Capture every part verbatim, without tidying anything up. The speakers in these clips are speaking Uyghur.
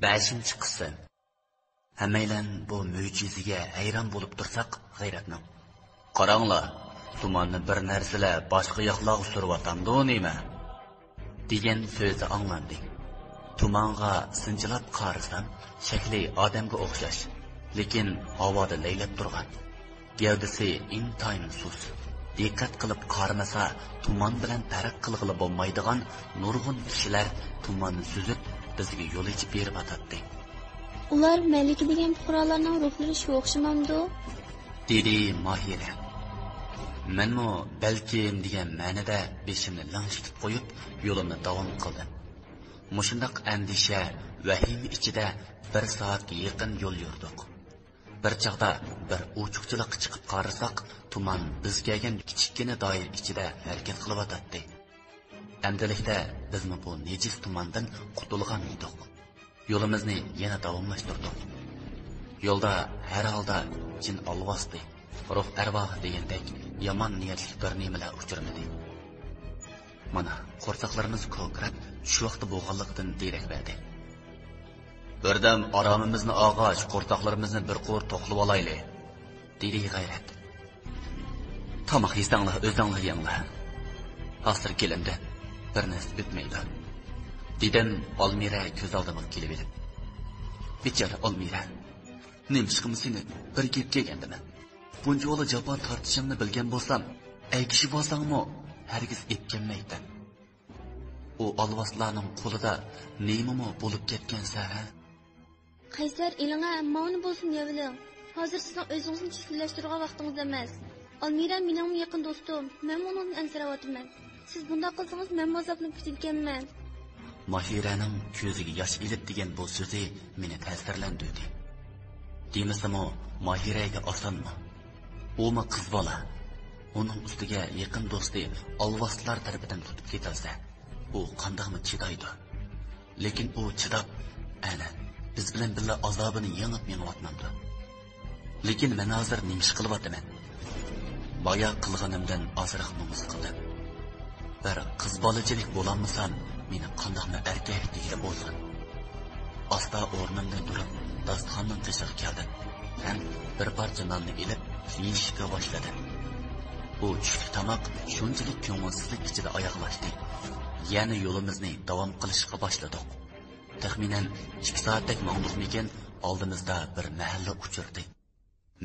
بەشىنچى قىسىم. ھەممەيلەن بۇ مۆجىزىگە ھەيران بولۇپ تۇرساق، غەيرەتنىڭ «قاراڭلار، تۇماننى بىر نەرسىلەر باشقا ياقلارغا سۈرۈۋاتامدۇ نېمە؟» دېگەن سۆزى ئاڭلاندى. تۇمانغا سىنچىلاپ قارىسام، شەكلى ئادەمگە ئوخشاش، لېكىن ھاۋادا لەيلەپ تۇرغان. گەۋدىسى ئىنتايىن سۇس. دىققەت قىلىپ قارىمىسا، تۇمان بىلەن پەرق قىلغىلى بولمايدىغان نۇرغۇن كىشىلەر تۇماننى سۈزۈپ، بىزگە يول ئېچىپ بېرىۋاتاتتى. «ئۇلار مەلىكە دېگەن پۇقرالارنىڭ روھلىرى شۇ ئوخشىمامدۇ؟» دېدى ماھىرە. مەنمۇ «بەلكىم» دېگەن مەنىدە بېشىمنى لىڭشىتىپ قويۇپ، يولۇمنى داۋام قىلدىم. مۇشۇنداق ئەندىشە، ۋەھىمە ئىچىدە بىر سائەتكە يېقىن يول يۈردۇق. بىر چاغدا بىر ئوچۇقچىلىققا چىقىپ قارىساق، تۇمان بىز كەلگەن كىچىككىنە دائىرە ئىچىدە ھەرىكەت قىلىۋاتاتتى. ئەمدىلىكتە بىزمۇ بۇ نىجىس تۇماندىن قۇتۇلغان ئىدۇق. يولىمىزنى يەنە داۋاملاشتۇردۇق. يولدا ھەر ھالدا جىن ئالۋاستى، روھ ئەرۋاھى دېگەندەك يامان نىيەتلىك بىر نېمىلەر ئۇچرىمىدى. مانا، قورساقلىرىمىز كوكىراپ، چۈش ۋاقتى بولغانلىقىدىن دېرەك بەردى. «بىردەم ئارامىمىزنى ئالغاچ، قورساقلىرىمىزنى بىر قۇر توقلىۋالايلى»، دېدى غەيرەت. «تاماق يېسەڭلار، ئۆزەڭلار يەڭلار. ھازىر كېلەمدە، بىر نەرسە ئۆتمەيدۇ»، دېدىم ئالمىرە كۆز ئالدىمغا كېلىۋېلىپ. «بىچارە ئالمىرە، نېمىشقىمۇ سېنى بىر گەپكە ئەگەندىمەن؟ بۇنچىۋالا جاپا تارتىشىڭنى بىلگەن بولسام، ئەگىشىۋالساڭمۇ ھەرگىز ئېپكەلمەيتتىم. ئۇ ئالۋاستىلارنىڭ قولىدا نېمىمۇ بولۇپ كەتكەنسە، ھە؟» «قەيسەر، ئېلىڭە، ماۋۇنى بولسىمۇ يەۋېلىڭ. ھازىر سىزنىڭ ئۆزىڭىزنى چۈشكۈنلەشتۈرىدىغان ۋاقتىڭىز ئەمەس. ئالمىرە مېنىڭمۇ يېقىن دوستۇم، مەنمۇ ئۇنىڭدىن ئەنسىرەۋاتىمەن. سىز بۇنداق قىلسىڭىز، مەنمۇ ئازابلىنىپ كېتىدىكەنمەن.» ماھىرەنىڭ كۆزىگە ياش ئېلىپ دېگەن بۇ سۆزى مېنى تەسىرلەندۈردى. دېمىسىمۇ، ماھىرەگە ئاسانمۇ؟ ئۇمۇ قىز بالا. ئۇنىڭ ئۈستىگە يېقىن دوستى ئالۋاستىلار تەرىپىدىن تۇتۇپ كېتىلسە، ئۇ قانداقمۇ چىدايدۇ؟ لېكىن ئۇ چىداپ، ئەنە، بىز بىلەن بىللە ئازابىنى يېڭىپ مېڭىۋاتمامدۇ؟ لېكىن مەن ھازىر نېمە ئىش قىلىۋاتىمەن؟ بايا قىلغىنىمدىن ئازراق نومۇس قىلدىم. بىر قىز بالىچىلىك بولالمىسام، مېنى قانداقمۇ ئەركەك دېگىلى بولغان؟ ئاستا ئورنۇمدىن تۇرۇپ، داستىخاننىڭ قېشىغا كەلدىم ھەم بىر پارچە ناننى ئېلىپ، يېيىشكە باشلىدىم. بۇ چۈشلۈك تاماق شۇنچىلىك كۆڭۈلسىزلىك ئىچىدە ئاياغلاشتى. يەنە يولىمىزنى داۋام قىلىشقا باشلىدۇق. تەخمىنەن ئىككى سائەتتەك ماڭدۇقمىكىن، ئالدىمىزدا بىر مەھەللە ئۇچرىدى.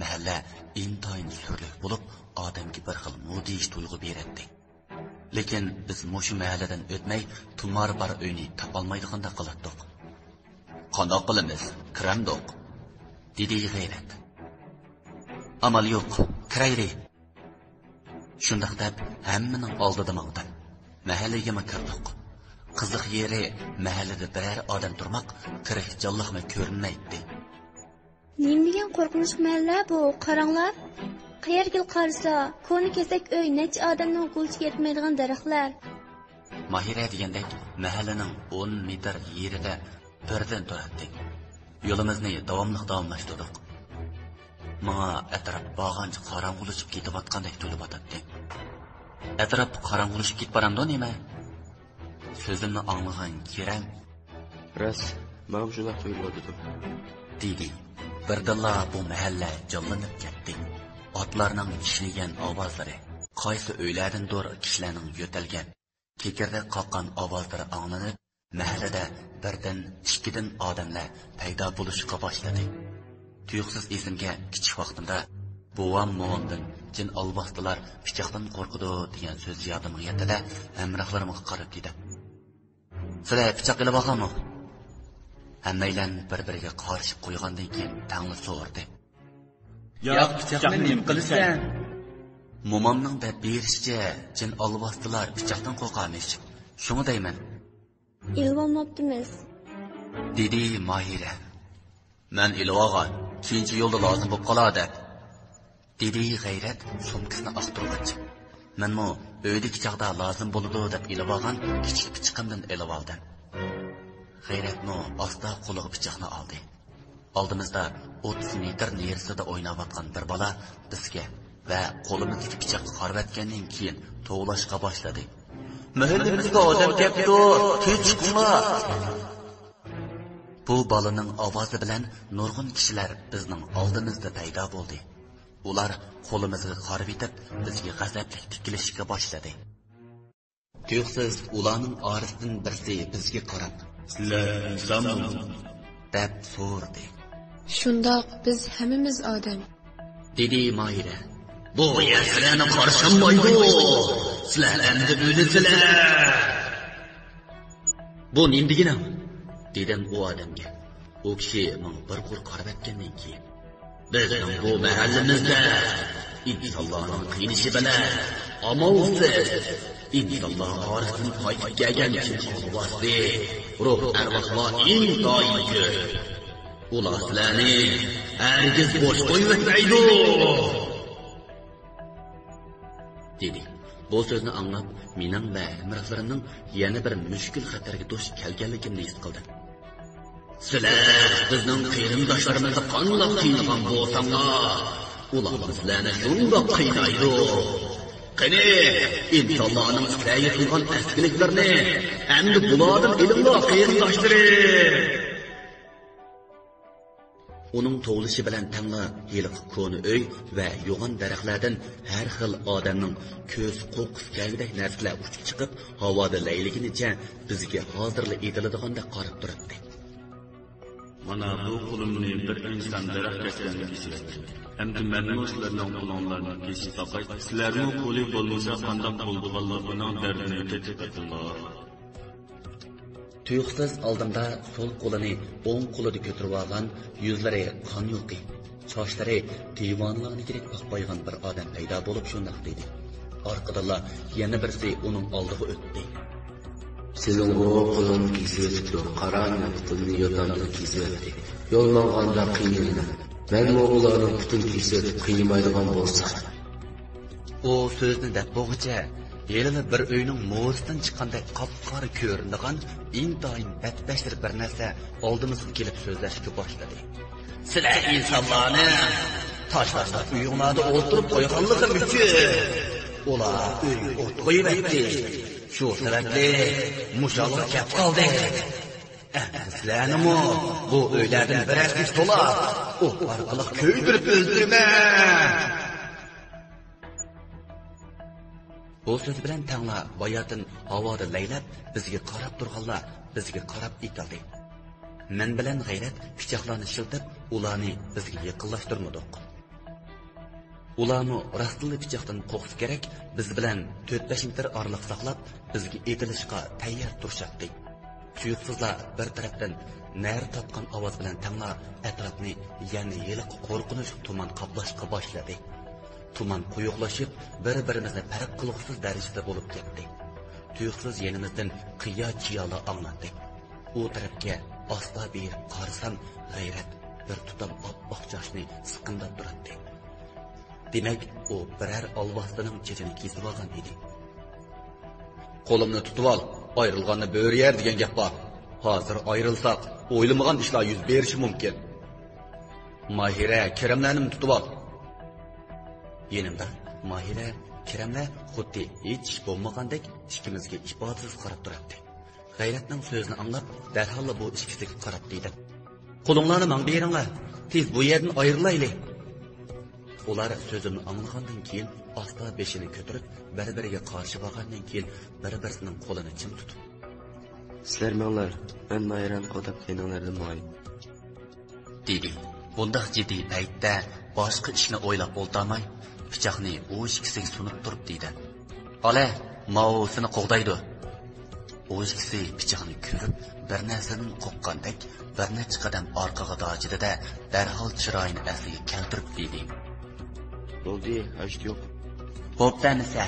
مەھەللە ئىنتايىن سۈرلۈك بولۇپ، ئادەمگە بىر خىل مۇدھىش تۇيغۇ بېرەتتى. لېكىن بىز مۇشۇ مەھەللىدىن ئۆتمەي، تۇمار بار ئۆينى تاپالمايدىغاندەك قىلاتتۇق. «قانداق قىلىمىز؟ كىرەمدۇق؟» دېدى غەيرەت. «ئامال يوق، كىرەيلى.» شۇنداق دەپ، ھەممىنىڭ ئالدىدا ماڭدىم. مەھەللىگىمۇ كىردۇق. قىزىق يېرى، مەھەللىدە بىرەر ئادەم تۇرماق، كىرىك جانلىقمۇ كۆرۈنمەيتتى. «نېمە دېگەن قورقۇنچلۇق مەھەللە بۇ، قاراڭلار! قەيەرگىلا قارىسا، كونا كېسەك ئۆي، نەچچە ئادەمنىڭ قولىچىگە يەتمەيدىغان دەرەخلەر.» ماھىرە دېگەندەك مەھەللىنىڭ ئون مېتىر يېرىدە بىردىن تۇراتتى. يولىمىزنى داۋاملىق داۋاملاشتۇردۇق. ماڭا ئەتراپ بارغانچە قاراڭغۇلىشىپ كېتىۋاتقاندەك تۇيۇلۇۋاتاتتى. «ئەتراپ قاراڭغۇلىشىپ كېتىپ بارامدۇ نېمە؟» سۆزۈمنى ئاڭلىغان كېرەم، «راست، ماڭىمۇ شۇنداق تۇيۇلۇۋاتىدۇ.» دېدى. بىردىنلا بۇ مەھەللە جانلىنىپ كەتتى. ئاتلارنىڭ كىشنىگەن ئاۋازلىرى، قايسى ئۆيلەردىندۇر كىشىلەرنىڭ يۆتەلگەن، كېكىردەك قاققان ئاۋازلىرى ئاڭلىنىپ، مەھەللىدە بىردىن، ئىككىدىن ئادەملەر پەيدا بولۇشقا باشلىدى. تۇيۇقسىز ئېسىمگە كىچىك ۋاقتىمدا بوۋام مومامدىن «جىن ئالۋاستىلار پىچاقتىن قورقىدۇ» دېگەن سۆز يادىمغا يەتتى-دە، ھەمراھلىرىمغا قاراپ دېدىم: «سىلەر پىچاق ئېلىۋالغانمۇ؟» ھەممەيلەن بىر-بىرىگە قارىشىپ قويغاندىن كېيىن تەڭلا سورىدى: «ياق، پىچاقنى نېمە قىلىسەن؟» مومامنىڭ دەپ بېرىشىچە، جىن ئالۋاستىلار پىچاقتىن قورقارمىش، شۇڭا دەيمەن. «ئېلىۋالماپتىمىز.» دېدى ماھىرە. «مەن ئېلىۋالغان، كېيىنچە يولدا لازىم بولۇپ قالار دەپ.» دېدى غەيرەت سومكىسىنى ئاختۇرغاچ. مەنمۇ ئۆيدىكى چاغدا لازىم بولىدۇ دەپ ئېلىۋالغان كىچىك پىچىقىمدىن ئېلىۋالدىم. غەيرەتمۇ ئاستا قولىغا پىچاقنى ئالدى. ئالدىمىزدا ئوتتۇز مېتىر نېرىسىدا ئويناۋاتقان بىر بالا بىزگە ۋە قولىمىزدىكى پىچاققا قارىۋەتكەندىن كېيىن توۋلاشقا باشلىدى: «مەھەللىمىزگە ئادەم كەپتۇ، تېز چىقىڭلار!» بۇ بالىنىڭ ئاۋازى بىلەن نۇرغۇن كىشىلەر بىزنىڭ ئالدىمىزدا پەيدا بولدى. ئۇلار قولىمىزغا قارىۋېتىپ، بىزگە غەزەپلىك تىكىلىشكە باشلىدى. تۇيۇقسىز ئۇلارنىڭ ئارىسىدىن بىرسى بىزگە قاراپ، «سىلەر ئىنسانمۇ؟» دەپ سورىدى. «شۇنداق، بىز ھەممىمىز ئادەم.» دېدى ماھىرە. «بۇ يەر سىلەرنى قارشى ئالمايدۇ. سىلەر ئەمدى ئۆلىسىلەر.» «بۇ نېمە دېگىنىڭ؟» دېدىم ئۇ ئادەمگە. ئۇ كىشى ماڭا بىر قۇر قارىۋەتكەندىن كېيىن، «بىزنىڭ بۇ مەھەللىمىزدە ئىنسانلارنىڭ قىينىشى بىلەن ئامالسىز ئىنسانلار ئارىسىدىن قايتىپ كەلگەن چىن ئالۋاستى، روھ ئەرۋاھلار ئىنتايىن كۆپ. ئۇلار سىلەرنى ھەرگىز بوش قويۇۋەتمەيدۇ.» دېدى. بۇ سۆزنى ئاڭلاپ، مېنىڭ ۋە ھەمراھلىرىمنىڭ يەنە بىر مۈشكۈل خەتەرگە دۇچ كەلگەنلىكىمنى ھېس قىلدىم. «سىلەر بىزنىڭ قېرىنداشلىرىمىزنى قانداق قىينىغان بولساڭلار، ئۇلارمۇ سىلەرنى شۇنداق قىينايدۇ. قېنى، ئىنسانلارنىڭ سىلەرگە قىلغان ئەسكىلىكلىرىنى ئەمدى بۇلاردىن ئېلىڭلار، قېرىنداشلىرىم.» ئۇنىڭ توۋلىشى بىلەن تەڭلا ھېلىقى كونا ئۆي ۋە يوغان دەرەخلەردىن ھەر خىل ئادەمنىڭ كۆز قورقۇسى كەلگۈدەك نەرسىلەر ئۇچۇپ چىقىپ، ھاۋادا لەيلىگىنىچە بىزگە ھازىرلا ئېتىلىدىغاندەك قاراپ تۇراتتى. مانا بۇ قولۇمنى بىر ئىنسان دەرەخ كەسكەندە كېسىۋەتتى. ئەمدى مەنمۇ سىلەرنىڭ قولۇڭلارنى كېسىپ باقاي. سىلەرمۇ قولى بولمىسا قانداق بولىدىغانلىقىنىڭ دەردىنى تېتىپ بېقىڭلار. تۇيۇقسىز ئالدىمدا سول قولىنى ئوڭ قولىدا كۆتۈرۈۋالغان، يۈزلىرى قان يۇقى، چاچلىرى دىۋانىلارنىڭكىدەك ئاقپايغان بىر ئادەم پەيدا بولۇپ شۇنداق دېدى. ئارقىدىنلا يەنە بىرسى ئۇنىڭ ئالدىغا ئۆتتى. سېنىڭ ئوڭ قولۇڭنى كېسىۋېتىپتۇ، قارا، مېنىڭ پۇتۇمنى يوتامدىن كېسىۋەتتى. يول ماڭغاندا قىينىلىمەن. مەنمۇ ئۇلارنىڭ پۇتىنى كېسىۋېتىپ قىينىمايدىغان بولسام. ئۇ سۆزنى دەپ بولغۇچە، ھېلىلا بىر ئۆينىڭ مورىسىدىن چىققاندەك قاپقارا كۆرۈنىدىغان ئىنتايىن بەتبەشىرە بىر نەرسە ئالدىمىزغا كېلىپ سۆزلەشكە باشلىدى. سىلەر ئىنسانلارنى تاشلانداق ئۆيۈڭلاردا ئولتۇرۇپ قويغانلىقىم ئۈچۈن ئۇلار ئۆيگە ئوت قويۇۋەتتى. شۇ سەۋەبلىك مۇشۇ ھالغا كەپ قالدى. ئەمدى سىلەرنىمۇ بۇ ئۆيلەردىن بىرەرسىگە سولاپ، ئوت ئارقىلىق كۆيدۈرۈپ ئۆلتۈرىمەن. بۇ سۆز بىلەن تەڭلا باياتىن ھاۋادا لەيلەپ بىزگە قاراپ تۇرغانلار بىزگە قاراپ ئېتىلدى. مەن بىلەن غەيرەت پىچاقلارنى ئىشلىتىپ، ئۇلارنى بىزگە يېقىنلاشتۇرمىدۇق. ئۇلارمۇ راستتىنلا پىچاقتىن قورقسا كېرەك، بىز بىلەن تۆت-بەش مېتىر ئارىلىق ساقلاپ، بىزگە ئېتىلىشقا تەييار تۇرۇشاتتى. تۇيۇقسىزلا بىر تەرەپتىن نەرە تارتقان ئاۋاز بىلەن تەڭلا ئەتراپنى يەنە ھېلىقى قورقۇنچلۇق تۇمان قاپلاشقا باشلىدى. تۇمان قويۇقلىشىپ، بىر-بىرىمىزنى پەرق قىلغۇسىز دەرىجىدە بولۇپ كەتتى. تۇيۇقسىز يېنىمىزدىن قىيا-چىيالار ئاڭلاندى. ئۇ تەرەپكە ئاستا بېرىپ قارىسام، غەيرەت بىر تۇتام ئاپئاق چاچنى سىقىمداپ تۇراتتى. دېمەك، ئۇ بىرەر ئالۋاستىنىڭ چېچىنى كېسىۋالغان ئىدى. قولۇمنى تۇتۇۋال، ئايرىلغاننى بۆرە يەر دېگەن گەپ بار. ھازىر ئايرىلساق، ئويلىمىغان ئىشلار يۈز بېرىشى مۇمكىن. ماھىرە، كېرەملەرنىمۇ تۇتۇۋال. يېنىمدا ماھىرە، كېرەملەر خۇددى ھېچ ئىش بولمىغاندەك ئىككىمىزگە ئىپادىسىز قاراپ تۇراتتى. غەيرەتنىڭ سۆزىنى ئاڭلاپ، دەرھاللا بۇ ئىككىسىگە قاراپ دېدىم. قولۇڭلارنى ماڭا بېرىڭلار، تېز بۇ يەردىن ئايرىلايلى. ئۇلار سۆزۈمنى ئاڭلىغاندىن كېيىن، ئاستا بېشىنى كۆتۈرۈپ، بىر-بىرىگە قارىشىۋالغاندىن كېيىن، بىر-بىرسىنىڭ قولىنى چىڭ تۇتۇپ، سىلەر ماڭلار، مەن ماھىرەنى قوغداپ كەينىڭلاردىن ماڭاي. دېدى. بۇنداق جىددىي پەيتتە باشقا ئىشنى ئويلاپ ئولتۇرماي، پىچاقنى ئۇ ئىككىسىگە سۇنۇپ تۇرۇپ دېدى. ئالە، ماۋۇ سېنى قوغدايدۇ. ئۇ ئىككىسى پىچاقنى كۆرۈپ، بىر نەرسىدىن قورققاندەك، بىر نەچچە قەدەم ئارقىغا داجىدى-دە، دەرھال چىرايىنى ئەسلىگە كەلتۈرۈپ دېدى. بولدى، ھاجىتى يوق. بوپتۇ ئەمىسە.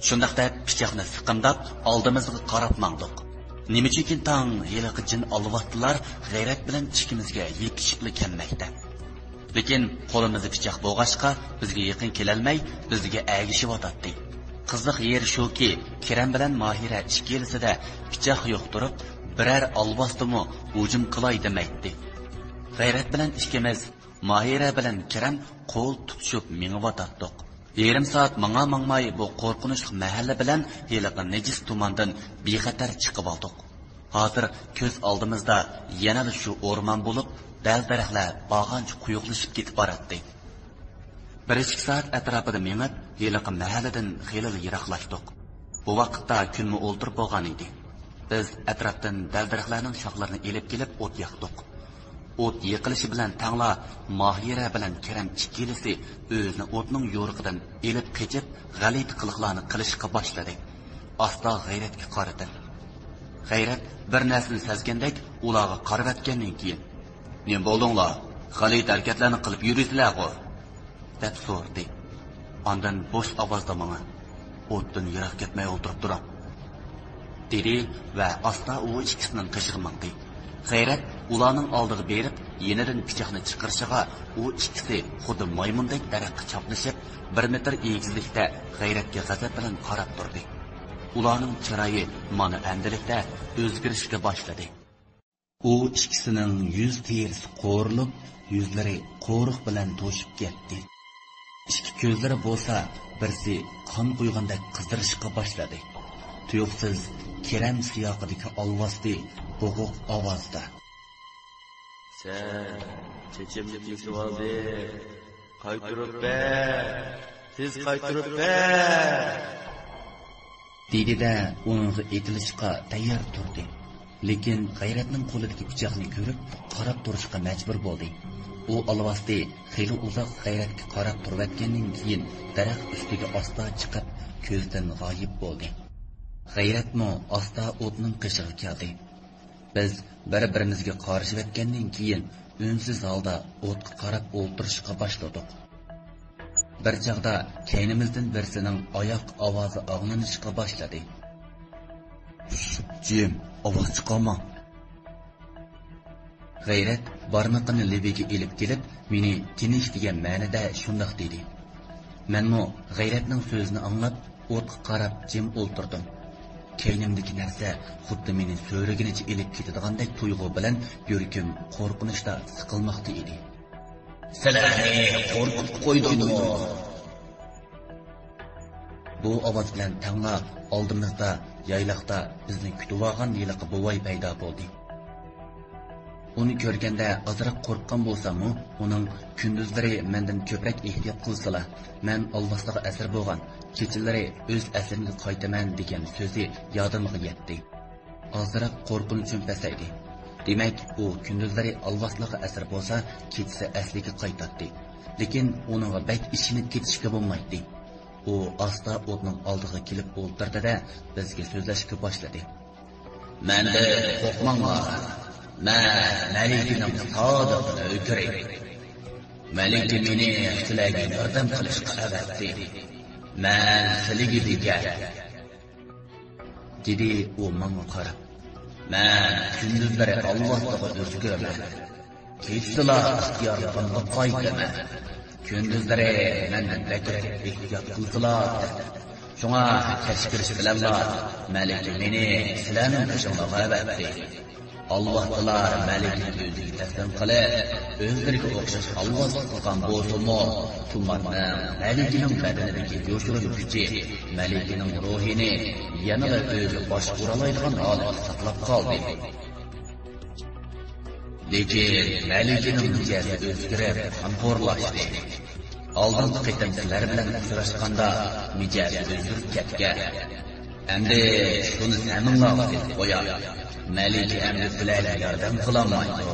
شۇنداق دەپ پىچاقنى سىقىمداپ ئالدىمىزغا قاراپ ماڭدۇق. نېمە ئۈچۈنكىن تاڭ ھېلىقى جىن ئالۋاستىلار غەيرەت بىلەن ئىككىمىزگە يېتىشىپلا كەلمەكتە. لېكىن قولىمىزدا پىچاق بولغاچقا، بىزگە يېقىن كېلەلمەي، بىزگە ئەگىشىۋاتاتتى. قىزىق يېرى شۇكى، كېرەم بىلەن ماھىرە ئىككىلىسىدە پىچاق يوق تۇرۇپ، بىرەر ئالۋاستىمۇ ھۇجۇم قىلاي دېمەيتتى. غەيرەت بىلەن ئىككىمىز، ماھىرە بىلەن كېرەم قول تۇتۇشۇپ مېڭىۋاتاتتۇق. يېرىم سائەت ماڭا-ماڭماي بۇ قورقۇنچلۇق مەھەللە بىلەن ھېلىقى نىجىس تۇماندىن بىخەتەر چىقىۋالدۇق. ھازىر كۆز ئالدىمىزدا يەنىلا شۇ ئورمان بولۇپ، دەل-دەرەخلەر بارغانچە قويۇقلىشىپ كېتىپ باراتتى. بىر ئىككى سائەت ئەتراپىدا مېڭىپ، ھېلىقى مەھەللىدىن خېلىلا يىراقلاشتۇق. بۇ ۋاقىتتا كۈنمۇ ئولتۇرۇپ بولغان ئىدى. بىز ئەتراپتىن دەل-دەرەخلەرنىڭ شاخلىرىنى ئېلىپ كېلىپ ئوت ياقتۇق. ئوت يېقىلىشى بىلەن تەڭلا ماھىرە بىلەن كېرەم ئىككىلىسى ئۆزىنى ئوتنىڭ يورۇقىدىن ئېلىپ قېچىپ، غەلىتە قىلىقلارنى قىلىشقا باشلىدى. ئاستا غەيرەتكە قارىدىم. غەيرەت بىر نەرسىنى سەزگەندەك ئۇلارغا قارىۋەتكەندىن كېيىن، «نېمە بولدۇڭلار؟ غەلىتە ھەرىكەتلەرنى قىلىپ يۈرىسىلەرغۇ؟» دەپ سورىدى. ئاندىن بوش ئاۋازدا ماڭا، «ئوتتىن يىراق كەتمەي ئولتۇرۇپ تۇرۇڭ» دېدى ۋە ئاستا ئۇ ئىككىسىنىڭ قېشىغا ماڭدى. غەيرەت ئۇلارنىڭ ئالدىغا بېرىپ، يېنىدىن پىچاقنى چىقىرىشىغا، ئۇ ئىككىسى خۇددى مايمۇندەك ئەرەققە چاپلىشىپ، بىر مېتىر ئېگىزلىكتە غەيرەتكە غەزەپ بىلەن قاراپ تۇردى. ئۇلارنىڭ چىرايى مانا ئەمدىلىكتە ئۆزگىرىشكە باشلىدى. ئۇ ئىككىسىنىڭ يۈز تېرىسى قورۇلۇپ، يۈزلىرى قورۇق بىلەن توشۇپ كەتتى. ئىككى كۆزلىرى بولسا بىرسى قان قۇيغاندەك قىزىرىشقا باشلىدى. تۇيۇقسىز كېرەم سىياقىدىكى ئالۋاستى بوغۇق ئاۋازدا، «سەن چېچىمنى كېسىۋالدىڭ. قايتۇرۇپ بەر! تېز قايتۇرۇپ بەر!» دېدى-دە، ئۇنىڭغا ئېتىلىشقا تەييار تۇردى. لېكىن غەيرەتنىڭ قولىدىكى پىچاقنى كۆرۈپ، قاراپ تۇرۇشقا مەجبۇر بولدى. ئۇ ئالۋاستى خېلى ئۇزاق غەيرەتكە قاراپ تۇرۇۋەتكەندىن كېيىن، دەرەخ ئۈستىگە ئاستا چىقىپ، كۆزدىن غايىب بولدى. غەيرەتمۇ ئاستا ئوتنىڭ قېشىغا كەلدى. بىز بىر-بىرىمىزگە قارىشىۋەتكەندىن كېيىن، ئۈنسىز ھالدا ئوتقا قاراپ ئولتۇرۇشقا باشلىدۇق. بىر چاغدا كەينىمىزدىن بىرسىنىڭ ئاياق ئاۋازى ئاڭلىنىشقا باشلىدى. «شۇت، جىم، ئاۋاز چىقارماڭ.» غەيرەت بارمىقىنى لېۋىگە ئېلىپ كېلىپ، مېنى تىنچ دېگەن مەنىدە شۇنداق دېدى. مەنمۇ غەيرەتنىڭ سۆزىنى ئاڭلاپ، ئوتقا قاراپ جىم ئولتۇردۇم. كەينىمدىكى نەرسە خۇددى مېنى سۆرىگىنىچە ئېلىپ كېتىدىغاندەك تۇيغۇ بىلەن يۈرىكىم قورقۇنچتا سىقىلماقتا ئىدى. «سىلەرنى قورقۇتۇپ قويدۇممۇ؟» بۇ ئاۋاز بىلەن تەڭلا ئالدىمىزدا يايلاقتا بىزنى كۈتۈۋالغان ھېلىقى بوۋاي پەيدا بولدى. ئۇنى كۆرگەندە ئازراق قورققان بولساممۇ، ئۇنىڭ «كۈندۈزلىرى مەندىن كۆپرەك ئېھتىيات قىلسىلا، مەن ئالۋاستىغا ئەسىر بولغان، كېچىلىرى ئۆز ئەسلىمگە قايتىمەن» دېگەن سۆزى يادىمغا يەتتى. ئازراق قورقۇنچۇم پەسەيدى. دېمەك، ئۇ كۈندۈزلىرى ئالۋاستىلارغا ئەسىر بولسا، كېچىسى ئەسلىگە قايتاتتى. لېكىن ئۇنىڭغا بەك ئىشىنىپ كېتىشكە بولمايتتى. ئۇ ئاستا ئوتنىڭ ئالدىغا كېلىپ ئولتۇردى-دە، بىزگە سۆزلەشكە باشلىدى. «مەندىن قورقماڭلار. مەن مەلىكىنىڭ سادىق نۆكىرى. مەلىكە مېنى سىلەرگە ياردەم قىلىشقا ئەۋەتتى. مەن سىلىگە بىگەر.» دېدى ئۇ ماڭا قاراپ. «مەن كۈندۈزلىرى ئالۋاستىغا ئۆزگىرىمەن. كېچىسىلا ئىختىيارلىقىمغا قايتىمەن. كۈندۈزلىرى مەندىن بەكرەك ئېھتىيات قىلسىلا. شۇڭا كەچ كىرىش بىلەنلا مەلىكە مېنى سىلەرنىڭ قېشىڭلارغا ئەۋەتتى. ئالۋاستىلار مەلىكىنى ئۆزىگە تەسلىم قىلىپ، ئۆزلىرىگە ئوخشاش ئالۋاستىلىق قىلغان بولسىمۇ، تۇمارنىڭ مەلىكىنىڭ بەدىنىدىكى يوشۇرۇن كۈچى مەلىكىنىڭ روھىنى يەنىلا ئۆزى باشقۇرالايدىغان ھالەتتە ساقلاپ قالدى. لېكىن مەلىكىنىڭ مىجەزى ئۆزگىرىپ، غەمخورلاشتى. ئالدىنقى قېتىم سىلەر بىلەن ئۇچراشقاندا مىجەزى ئۆزگىرىپ كەتكەن. ئەمدى شۇنى ھەممىڭلارغا دەپ قوياي. مەلىكە ئەمدى سىلەرگە ياردەم قىلالمايدۇ.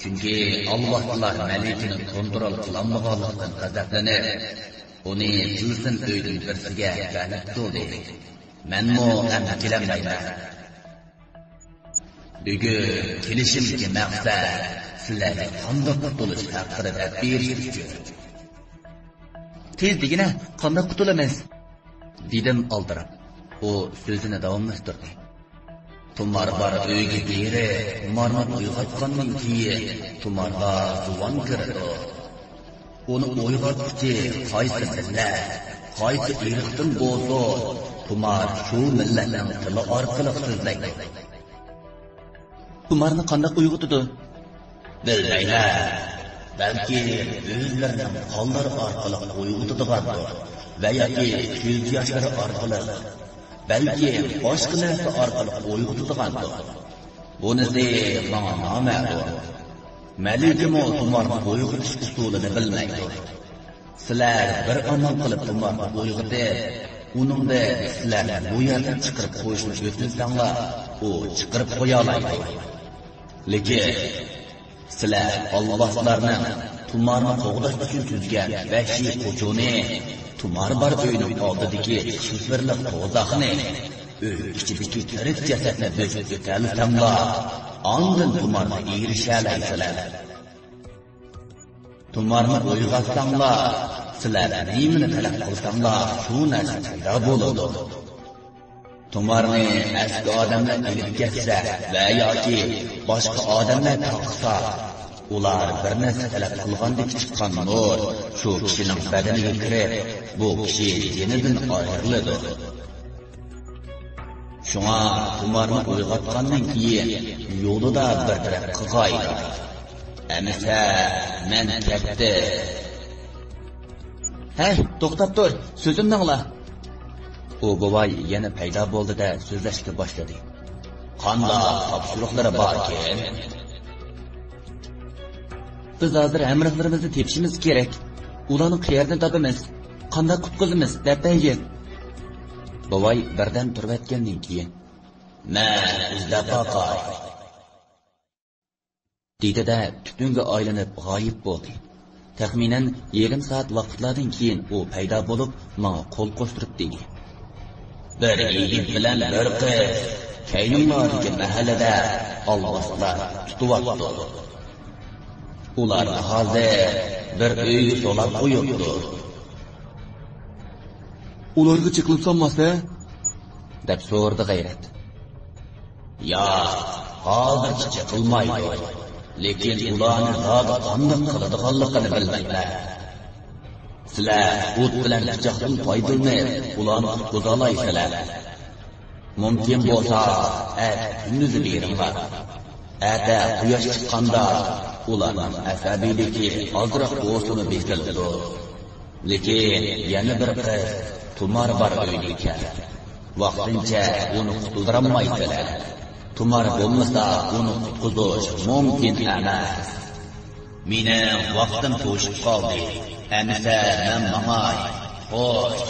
چۈنكى ئالۋاستىلار مەلىكىنى كونترول قىلالمىغانلىقتىن غەزەپلىنىپ، ئۇنى تىلسىم ئۆيدىن بىرسىگە لەنەت قىلدى. مەنمۇ ئەمدى كېلەلمەيمەن. بۈگۈن كېلىشىمدىكى مەقسەت سىلەرگە قانداق قۇتۇلۇش ھەققىدە دەپ بېرىش ئۈچۈن. تېز دېگىنە، قانداق قۇتۇلىمىز؟ دېدىم ئالدىراپ. ئۇ سۆزىنى داۋاملاشتۇردى. تۇمار بار ئۆيگە بېرىپ، مارنى ئويغاتقاندىن كېيىن، تۇمارغا زۇۋان كىرىدۇ. ئۇنى ئويغاتقۇچى قايسى مىللەت، قايسى ئىرقتىن بولسۇن، تۇمار شۇ مىللەتنىڭ تىلى ئارقىلىق سۆزلەيدۇ. تۇمارنى قانداق ئويغىتىدۇ؟ بىلمەيمەن. بەلكى ئۆزلىرىنىڭ قانلىرى ئارقىلىق ئويغىتىدىغاندۇر ۋە ياكى كۆز ياشلىرى ئارقىلىق، بەلكى باشقا نەرسە ئارقىلىق ئويغىتىدىغاندۇر. بۇنىسى ماڭا نامەلۇم. مەلىكىمۇ تۇمارنى ئويغىتىش ئۇسۇلىنى بىلمەيدۇ. سىلەر بىر ئامال قىلىپ تۇمارنى ئويغىتىپ، ئۇنىڭدىن سىلەرنى بۇ يەردىن چىقىرىپ قويۇشنى ئۆتۈنسەڭلار، ئۇ چىقىرىپ قويالايدۇ. لېكىن سىلەر ئالۋاستىلارنىڭ تۇمارنى قوغداش ئۈچۈن تۈزگەن ۋەھشىي قوچۇنى، تۇمار بار ئۆينىڭ ئالدىدىكى شىفېرلىق توزاقنى، ئۆي ئىچىدىكى تىرىك جەسەتنى بۆسۈپ ئۆتەلىسەڭلار، ئاندىن تۇمارغا ئېرىشەلەيسىلەر. تۇمارنى ئويغاتساڭلار، سىلەر نېمىنى تەلەپ قىلساڭلار، شۇ نەرسە پەيدا بولىدۇ. تۇمارنى ئەسكى ئادەملەر ئېلىپ كەتسە ۋە ياكى باشقا ئادەملەر تارقىسا، ئۇلار بىر نەرسە تەلەپ قىلغاندىكى چىققان نۇر شۇ كىشىنىڭ بەدىنىگە كىرىپ، بۇ كىشى جېنىدىن ئايرىلىدۇ. شۇڭا تۇمارنى ئويغاتقاندىن كېيىن يولىدا بىر تەرەپ قىلغايلا. ئەمىسە مەن كەتتىم. ھەي، توختاپ تۇر، سۆزۈمنى ئاڭلا. ئۇ بوۋاي يەنە پەيدا بولدى-دە سۆزلەشكە باشلىدى. قانداق تاپشۇرۇقلىرى باركىن؟ بىز ھازىر ھەمراھلىرىمىزنى تېپىشىمىز كېرەك. ئۇلارنى قەيەردىن تاپىمىز؟ قانداق قۇتقۇزىمىز؟ دەپ بەرگىن. بوۋاي بىردەم تۇرۇۋەتكەندىن كېيىن، مەن ئىزدەپ باقاي. دېدى-دە، تۈتۈنگە ئايلىنىپ غايىب بولدى. تەخمىنەن يېرىم سائەت ۋاقىتلاردىن كېيىن ئۇ پەيدا بولۇپ، ماڭا قول قوشتۇرۇپ دېدى: بىر يىگىت بىلەن بىر قىز كەينىڭلاردىكى مەھەللىدە ئالۋاستىلار تۇتۇۋاپتۇ. ئۇلارنى ھازىر بىر ئۆيگە سولاپ قويۇپتۇ. ئۇلارغا چېقىلىپ سالماس-ھە؟ دەپ سورىدى غەيرەت. ياق، ھازىرچە چېقىلمايدۇ. لېكىن ئۇلارنى زادى قانداق قىلىدىغانلىقىنى بىلمەيمەن. سىلەر ئوت بىلەن پىچاقتىن پايدىلىنىپ، ئۇلارنى قۇتقۇزالايسىلەر. مۇمكىن بولسا، ئەتە كۈندۈزى بېرىڭلار. ئەتە قۇياش چىققاندا ئۇلارنىڭ ئەسەبىيلىكى ئازراق بولسىمۇ بېسىلىدۇ. لېكىن يەنە بىر قىز تۇمار بار ئۆيدىكەن. ۋاقتىنچە ئۇنى قۇتۇلدۇرالمايسىلەر. تۇمار بولمىسا، ئۇنى قۇتقۇزۇش مۇمكىن ئەمەس. مېنىڭ ۋاقتىم توشۇپ قالدى. ئەمىسە مەن ماڭاي. خوش.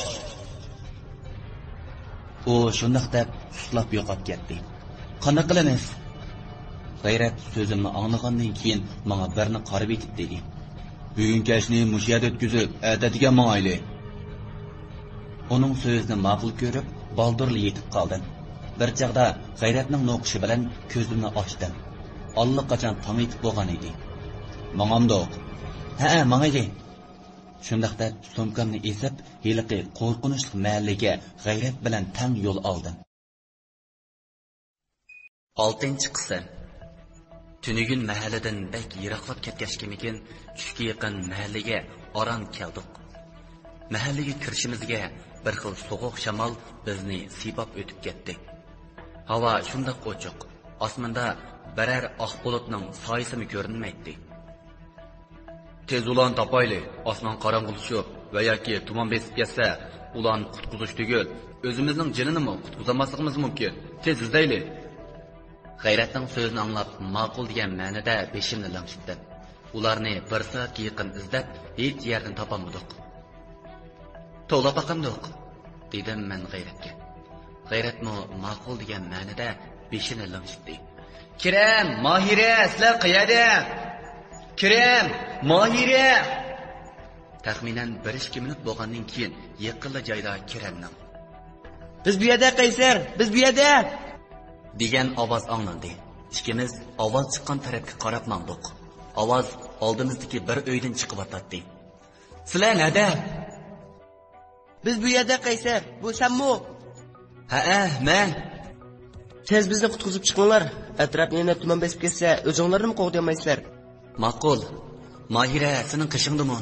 ئۇ شۇنداق دەپ سۇسلاپ يوقاپ كەتتى. قانداق قىلىمىز؟ غەيرەت سۆزۈمنى ئاڭلىغاندىن كېيىن ماڭا بىرنى قارىۋېتىپ دېدى. بۈگۈن كەچنى مۇشۇ يەردە ئۆتكۈزۈپ، ئەتە ئەتىگەن ماڭايلى. ئۇنىڭ سۆزىنى ماقۇل كۆرۈپ، بالدۇرلا يېتىپ قالدىم. بىر چاغدا غەيرەتنىڭ نوقۇشى بىلەن كۆزۈمنى ئاچتىم. ئاللىقاچان تاڭ ئېتىپ بولغان ئىدى. ماڭامدۇق؟ ھەئە، ماڭايلى. شۇنداق دەپ سومكامنى ئېسىپ، ھېلىقى قورقۇنچلۇق مەھەللىگە غەيرەت بىلەن تەڭ يول ئالدىم. ئالتىنچى قىسىم. تۈنۈگۈن مەھەللىدىن بەك يىراقلاپ كەتكەچكىمىكىن، چۈشكە يېقىن مەھەللىگە ئاران كەلدۇق. مەھەللىگە كىرىشىمىزگە بىر خىل سوغۇق شامال بىزنى سىيپاپ ئۆتۈپ كەتتى. ھاۋا شۇنداق ئوچۇق، ئاسماندا بىرەر ئاق بۇلۇتنىڭ سايىسىمۇ كۆرۈنمەيتتى. تېز ئۇلارنى تاپايلى، ئاسمان قاراڭغۇلىشىپ ۋە ياكى تۇمان بېسىپ كەتسە، ئۇلارنى قۇتقۇزۇش تۈگۈل، ئۆزىمىزنىڭ جېنىنىمۇ قۇتقۇزالماسلىقىمىز مۇمكىن. تېز ئىزدەيلى. غەيرەتنىڭ سۆزىنى ئاڭلاپ، ماقۇل دېگەن مەنىدە بېشىمنى لىڭشىتتىم. ئۇلارنى بىر سائەتكە يېقىن ئىزدەپ، ھېچ يەردىن تاپالمىدۇق. توۋلاپ باقامدۇق؟ دېدىم مەن غەيرەتكە. غەيرەتمۇ ماقۇل دېگەن مەنىدە بېشىنى لىڭشىتتى. كېرەم، ماھىرە، سىلەر قەيەردە؟ كېرەم، ماھىرە! تەخمىنەن بىر ئىككى مىنۇت بولغاندىن كېيىن يېقىنلا جايدا كېرەمنىڭ، بىز بۇ يەردە، قەيسەر، بىز بۇ يەردە! دېگەن ئاۋاز ئاڭلاندى. ئىككىمىز ئاۋاز چىققان تەرەپكە قاراپ ماڭدۇق. ئاۋاز ئالدىمىزدىكى بىر ئۆيدىن چىقىۋاتاتتى. سىلەر نەدە؟ بىز بۇ يەردە، قەيسەر. بۇ سەنمۇ؟ ھەئە، مەن. تېز بىزنى قۇتقۇزۇپ چىقىڭلار. ئەتراپنى يەنە تۇمان بېسىپ كەتسە، ئۆزۈڭلارنىمۇ قوغدىيالمايسىلەر. ماقۇل. ماھىرە سېنىڭ قېشىڭدىمۇ؟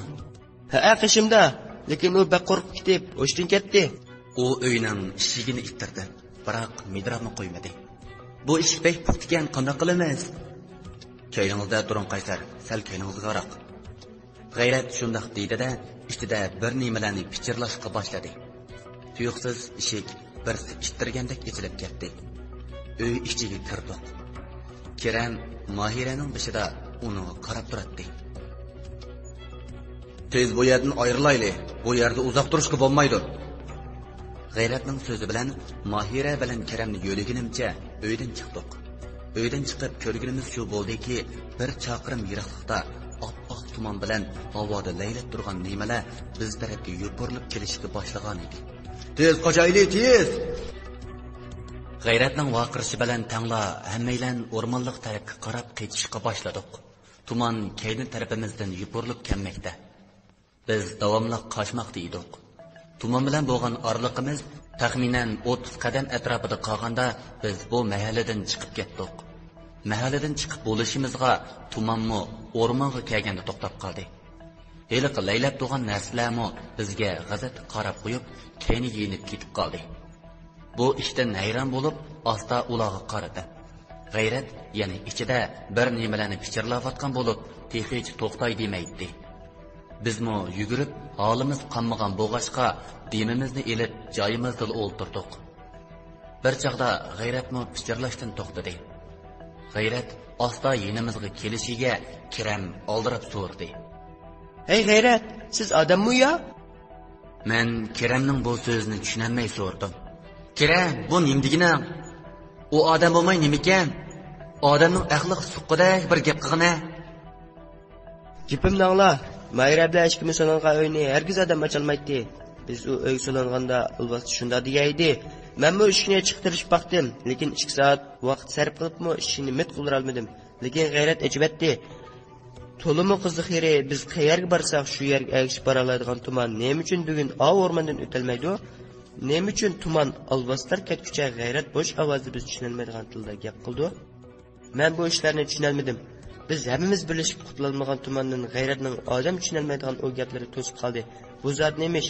ھەئە، قېشىمدا. لېكىن ئۇ بەك قورقۇپ كېتىپ، ھوشىدىن كەتتى. ئۇ ئۆينىڭ ئىشىكىنى ئىتتىردى، بىراق مىدىرلاپمۇ قويمىدى. بۇ ئىشىك بەك پۇختا ئىكەن، قانداق قىلىمىز؟ كەينىڭىزدە تۇرۇڭ، قەيسەر. سەل كەينىڭىزگە قاراق. غەيرەت شۇنداق دېدى-دە، ئىچىدە بىر نېمىلەرنى پىچىرلاشقا باشلىدى. تۇيۇقسىز ئىشىك بىرسى ئىتتىرگەندەك ئېچىلىپ كەتتى. ئۆي ئىچىگە كىردۇق. كېرەم ماھىرەنىڭ بېشىدا ئۇنىڭغا قاراپ تۇراتتى. تېز بۇ يەردىن ئايرىلايلى، بۇ يەردە ئۇزاق تۇرۇشقا بولمايدۇ. غەيرەتنىڭ سۆزى بىلەن ماھىرە بىلەن كېرەمنى يۆلىگىنىمچە ئۆيدىن چىقتۇق. ئۆيدىن چىقىپ كۆرگىنىمىز شۇ بولدىكى، بىر چاقىرىم يىراقلىقتا ئاپئاق تۇمان بىلەن ھاۋادا لەيلەپ تۇرغان نېمىلەر بىز تەرەپكە يوپۇرۇلۇپ كېلىشكە باشلىغانىدى. تېز قاچايلى، تېز! غەيرەتنىڭ ۋارقىرىشى بىلەن تەڭلا ھەممەيلەن ئورمانلىق تەرەپكە قاراپ قېچىشقا باشلىدۇق. تۇمان كەينى تەرىپىمىزدىن يوپۇرۇلۇپ كەلمەكتە. بىز داۋاملىق قاچماقتا ئىدۇق. تۇمان بىلەن بولغان ئارىلىقىمىز تەخمىنەن ئوتتۇز قەدەم ئەتراپىدا قالغاندا، بىز بۇ مەھەللىدىن چىقىپ كەتتۇق. مەھەللىدىن چىقىپ بولۇشىمىزغا تۇمانمۇ ئورمانغا كەلگەندە توختاپ قالدى. ھېلىقى لەيلەپ تۇرغان نەرسىلەرمۇ بىزگە غەزەپلىك قاراپ قويۇپ، كەينىگە يېنىپ كېتىپ قالدى. بۇ ئىشتىن ھەيران بولۇپ، ئاستا ئۇلارغا قارىدىم. غەيرەت يەنە ئىچىدە بىر نېمىلەرنى پىچىرلاۋاتقان بولۇپ، تېخىچە توختاي دېمەيتتى. بىزمۇ يۈگۈرۈپ، ھالىمىز قانمىغان بولغاچقا، دېمىمىزنى ئېلىپ، جايىمىزدىلا ئولتۇردۇق. بىر چاغدا غەيرەتمۇ پىچىرلاشتىن توختىدى. غەيرەت ئاستا يېنىمىزغا كېلىشىگە، كېرەم ئالدىراپ سورىدى. ھەي غەيرەت، سىز ئادەممۇ يا؟ مەن كېرەمنىڭ بۇ سۆزىنى چۈشىنەلمەي سورىدىم. كېرەم، بۇ نېمە دېگىنىڭ؟ ئۇ ئادەم بولماي نېمىكەن؟ ئادەمنىڭ ئەقلىگە سۇققۇدەك بىر گەپ قىلغىنە. گېپىمنى ئاڭلا. ماھىرە بىلەن ئىككىمىز سولانغان ئۆينى ھەرگىز ئادەم ئاچالمايتتى. بىز ئۇ ئۆيگە سولانغاندا ئالۋاستى شۇنداق دېگەن ئىدى. مەنمۇ ئىشىكنى ئېچىشقا تىرىشىپ باقتىم، لېكىن ئىككى سائەت ۋاقىت سەرپ قىلىپمۇ ئىشىكنى مىت قىلدۇرالمىدىم. لېكىن غەيرەت ئېچىۋەتتى. تولىمۇ قىزىق يېرى، بىز قەيەرگە بارساق، شۇ يەرگە ئەگىشىپ بارالايدىغان تۇمان نېمە ئۈچۈن بۈگۈن ئاۋۇ ئورماندىن ئۆتەلمەيدۇ؟ نېمە ئۈچۈن تۇمان ئالۋاستىلار كەتكۈچە غەيرەت بوش ئاۋازدا بىز چۈشىنەلمەيدىغان تىلدا گەپ قىلىدۇ؟ مەن بۇ ئىشلارنى چۈشىنەلمىدىم. بىز ھەممىمىز بىرلىشىپ قۇتۇلالمىغان تۇماندىن غەيرەتنىڭ ئادەم چۈشىنەلمەيدىغان ئۇ گەپلىرى توسۇپ قالدى. بۇ زادى نېمە ئىش؟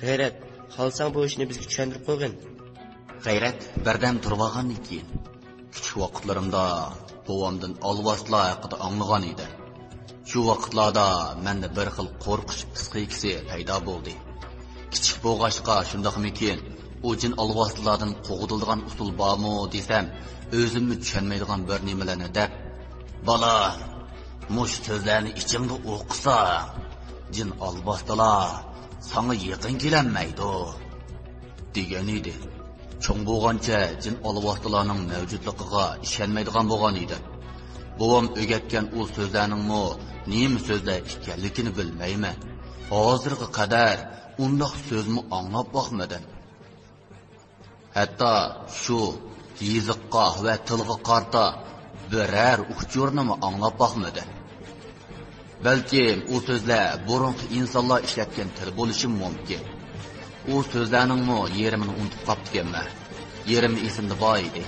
غەيرەت، خالىساڭ بۇ ئىشنى بىزگە چۈشەندۈرۈپ قويغىن. غەيرەت بىردەم تۇرۇۋالغاندىن كېيىن، كىچىك ۋاقىتلىرىمدا بوۋامدىن ئالۋاستىلار ھەققىدە ئاڭلىغان ئىدىم. شۇ ۋاقىتلاردا مەندە بىر خىل قورقۇش پىسخىكىسى پەيدا بولدى. كىچىك بولغاچقا شۇنداقمىكىن، ئۇ جىن ئالۋاستىلاردىن قوغدىلىدىغان ئۇسۇل بارمۇ دېسەم، ئۆزۈممۇ چۈشەنمەيدىغان بىر نېمىلەرنى دەپ، بالام، مۇشۇ سۆزلەرنى ئىچىڭدە ئوقۇساڭ، جىن ئالۋاستىلار ساڭا يېقىن كېلەلمەيدۇ، دېگەن ئىدى. چوڭ بولغانچە جىن ئالۋاستىلارنىڭ مەۋجۇتلۇقىغا ئىشەنمەيدىغان بولغان ئىدىم. بوۋام ئۆگەتكەن ئۇ سۆزلەرنىڭمۇ نېمە سۆزلەر ئىكەنلىكىنى بىلمەيمەن. ھازىرغا قەدەر ئۇنداق سۆزمۇ ئاڭلاپ باقمىدىم. ھەتتا شۇ يېزىققا ۋە تىلغا قارىتا بىرەر ئۇچۇرنىمۇ ئاڭلاپ باقمىدىم. بەلكىم ئۇ سۆزلەر بۇرۇنقى ئىنسانلار ئىشلەتكەن تىل بولۇشىمۇ مۇمكىن. ئۇ سۆزلەرنىڭمۇ يېرىمىنى ئۇنتۇپ قاپتىكەنمەن. يېرىمى ئېسىمدە بار ئىدى.